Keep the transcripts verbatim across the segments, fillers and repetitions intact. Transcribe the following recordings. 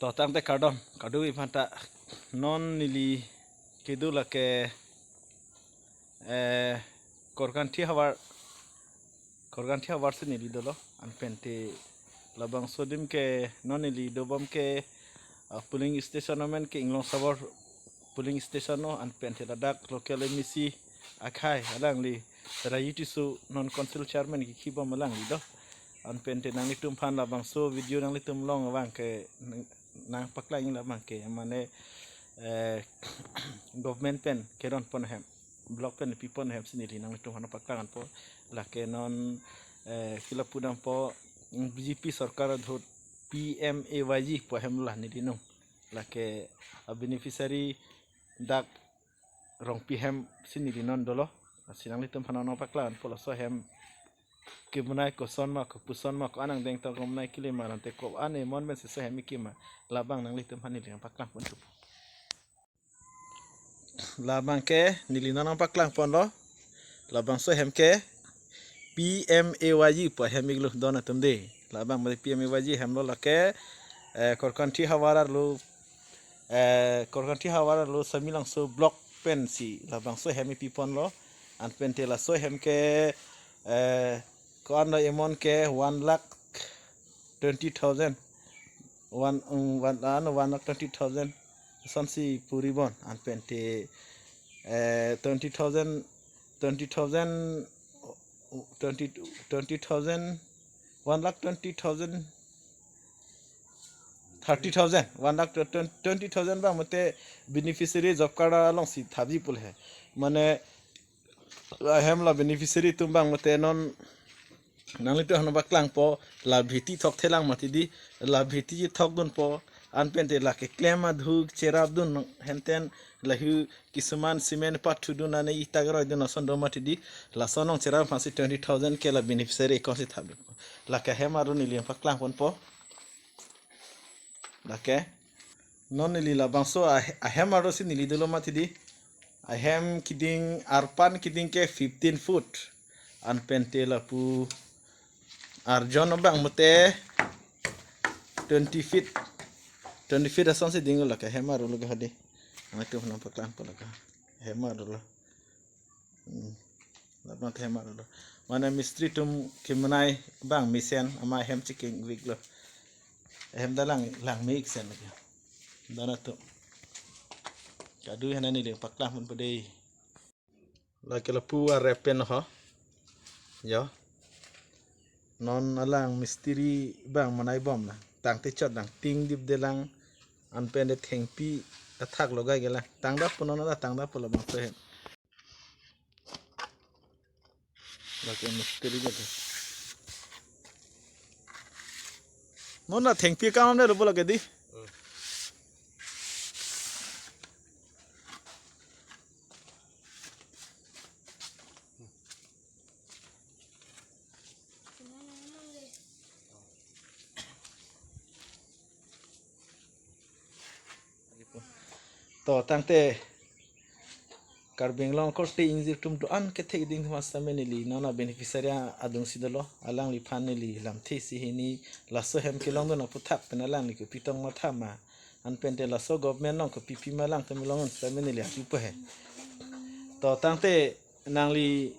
To tangte kardom, kardom iphanta non neli kedo lake, eh, Korkanthi havar, Korkanthi havar si neli dolo, anpente labangso adim ke non neli dobom ke, ah, polling station amen ke Inglong Sabor polling station lo, anpente ladak local M A C akhei alangli Rayu Tisso non council chairman kekibom alangli do. Anpente nanglitum aphan labangso video nanglitum along abang ke nang, nangpaklang labang ke mane, eh, government pen keron pon ahem, block pen pi pon ahem si neli nanglitum aphan paklang ponpo. Lake non, eh, kila pudampo, mm, B J P sorkar adhut P M A Y G pu ahem lo la neli nung. Lake a beneficiary dak Rongpi ahem si neli non dolo. Si nanglitum aphan nangpaklang ponpo laso ahem kemenei koson ma, kopuson ma, ko-an angdeng ta kemenei kele ma, ante ko-an amount pensi laso ahem kekim ma, labang nanglitum aphan neli nangpaklang ponpo. Labang ke neli non nangpaklang ponlo. Labangso ahem ke P M A Y G pu ahem iklo don atum de. Labang mari P M A Y G ahem lo lake, eh, Korkanthi havar arlo, eh, Korkanthi havar arlo Samelangso block pensi labangso ahem kepi ponlo. Anpente laso ahem ke, eh, ko-an lo amount ke one lakh twenty thousand. One, um, one, ah, no, one lakh twenty thousand. Asonsi puri bon. Anpente, eh, twenty thousand, twenty thousand, twenty, twenty thousand, one lakh twenty thousand, thirty thousand, one lakh twenty thousand abang mate beneficiary job card alongsi thapji pu le. Mane ahem la beneficiary atum abang mate non nanglitum aphan nangpaklang ponpo, la bhiti thokthelang mati di, la bhiti thokdunpo, anpente la keklem aduk cherapdun henten lahu kisuman cement pathudun ane ita keroidun ason do mati di, lason along cherap aphansi twenty thousand ke la beneficiary account si thapdunpo. Lake ahem arlo neli nangpaklang ponpo. Lake non neli labangso ah-, ahem arlo si neli dolo mati di. Ahem keding, arpan keding ke fifteen foot. Anpente lapu arjon abang mate twenty feet. Twenty feet asonsi ding lake ahem arlo ke hadi. Nanglitum aphan nangpaklang ponpo lake ahem arlo. Hmm. Labang ahem arlo. Mane mistri atum kemenei abang mesen amat ahem chikingvik lo. Ahem ta lang, lang me-ik sen lake. Don atum. Kado hena neli nangpaklang ponpo de. Lake lapu arep pen ho. Yo. Non alang mistri abang menei bom na. Tangte chot lang, ting dipde lang. Anpente thengpi athak logai ke lang. Tangdap po non, ada tangdap po labangso ahem. Lake mistri ke tu. Non la thengpi kam ne lo po lake di. To tangte Karbi Anglong korte ingjir atum do-an kethek ding atum asame neli non a beneficiary adungsi dolo, alangliphan neli lamthe isi hini laso ahem kelongdun aphuthak pen alangli kopi tong matha ma, anpente laso government along kopi pima alangtum longdun asame neli api po he. To tangte nangli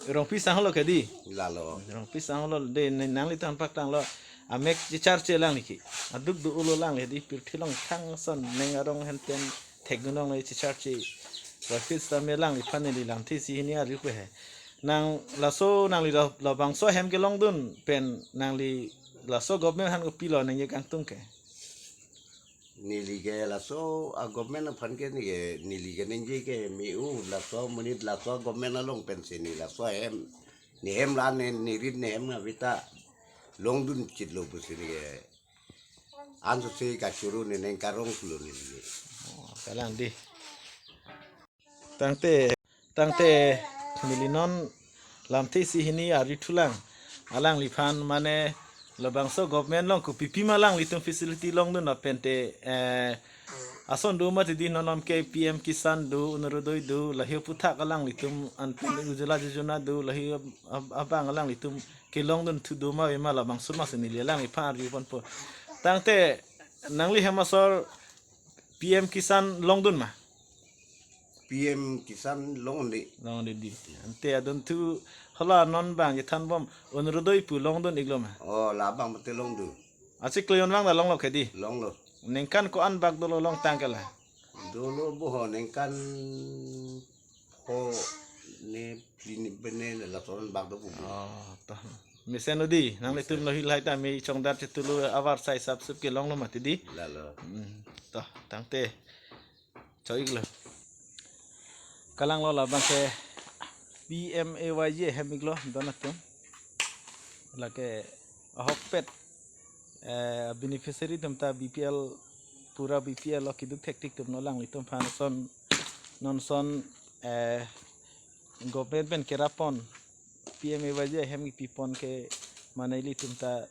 Rongpi sang lo ke di. Lalo. Rongpi sang lo de ne-, nanglitum aphan paklanglo. Amek checharche alangli ke. Aduk do-o lo alangli di, pirthe along thang ason neng arong henten thekdun along le checharche. Rongpi sang me alangliphan neli lamthe isi hini ari pe he. Nang laso nangli la-, labangso ahem kelongdun pen nangli laso government aphan kopilo nangji kangtung ke. Neli ke laso a government aphan ke neli ke, neli ke ningje ke me-u laso monit laso government along pensi ne laso ahem, ne hem la ne, ne rit ne hem aveta longdun chitlo pusi ne ke ansose kachoro ne neng karong pulo neli ke. Oh, kalang di. Tangte, tangte neli non Lamthe isi hini arjuthulang. Alangliphan mane labangso government along kopipi ma alanglitum facility longdun apente, eh, ason do mati di, non non ke P M Kisan do, Orunodoi do, lahei aphuthak alanglitum anpen Ujjwala Yojana do, lahei ab-, ab-, abang alanglitum kelongdunthu do ma ave ma, labangso masi neli alangliphan arjuponpo. Tangte nangli hem asor P M Kisan longdun ma? P M Kisan long-un-e. Long-un-e di. Ante adunthu hala non abang kethanbom Orunodoi pu longdun-iklo ma? Oh, labang mate longdun. Achiklo jon vang ta longlo ke di? Longlo. Ningkan ko-an bak dolo longtang ke la? Dolo bo ho ningkan pho ne phli ne bene ne lason bak do pu. Oh, to. Mesen odi, nanglitum lahei lahai ta me chongdat chetulu avar sai sap sup kelonglo mati di? Lalo. Hmm, to, tangte. Cho-iklo. Kalanglo labang ke P M A Y G hem-iklo don atum. Lake ahokpet, eh, beneficiary atum ta B P L, pura B P L lo keduk thektik atum, non alanglitum aphan son, non son, eh, government pen kerap pon P M A Y G hem kipipon ke mane ilitum ta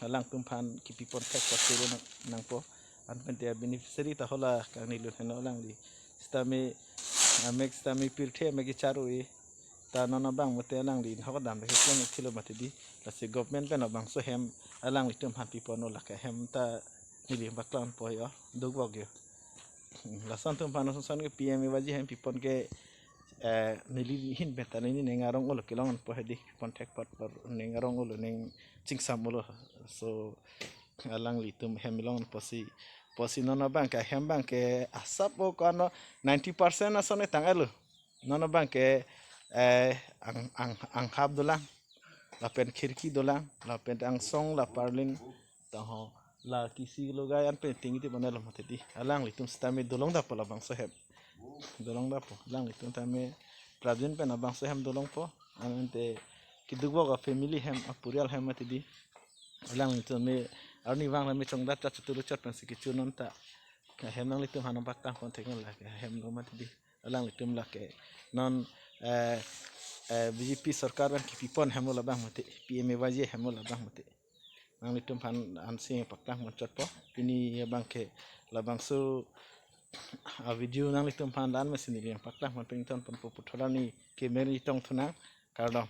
alangtum aphan kipipon thek paturo nang, nangpo. Anpente beneficiary ta hala kangni lun heno alangli. Sitame amek sitame pirthe amek kechar-o-e. Ta non abang mate alangli hok dam le keklem thilo mati di. Lasi government pen labangso hem alanglitum aphan piponlo, lake hem ta neli paklang po yo, dukvok yo. Hmm, lason atum aphan son son ke P M A Y G hem pipon ke, eh, neli ahin pen ta neli ning arong-olo kelong-unpo hedi, pon thek patpar ning arong-olo, ning chingsam-olo. So alanglitum hem long-un pusi, pusi non abang ke hem abang ke asap o ko-an no ninety percent ason etang-etlo. Non abang ke, eh, ang, ang, anghap dolang, lapen khirki dolang, lapen angsong la parlin, tangho la kisi logai anpen tingti bonelo mati di. Alanglitum sitame dolong dapo labangso hem. Dolong dapo. Alanglitum tame prabjin pen labangso hem dolongpo. Anpente kedukvok a family hem, apurial hem mati di. Alanglitum me arni vang tame chongdat ta chetulu chot pensi kecho non ta. Hem nanglitum aphan nangpaklang pon thek, lake hem lo mati di. Alanglitum lake non, eh, eh, B J P sorkar pen kipipon hem lo labang mati, P M A Y G hem lo labang mati. Nanglitum aphan ansi paklang pon chotpo. Pini abang ke labangso avideo nanglitum aphan dan mesi neli paklang pon pengton ponpo, puthot arni kemer ni tong thunang, kardom.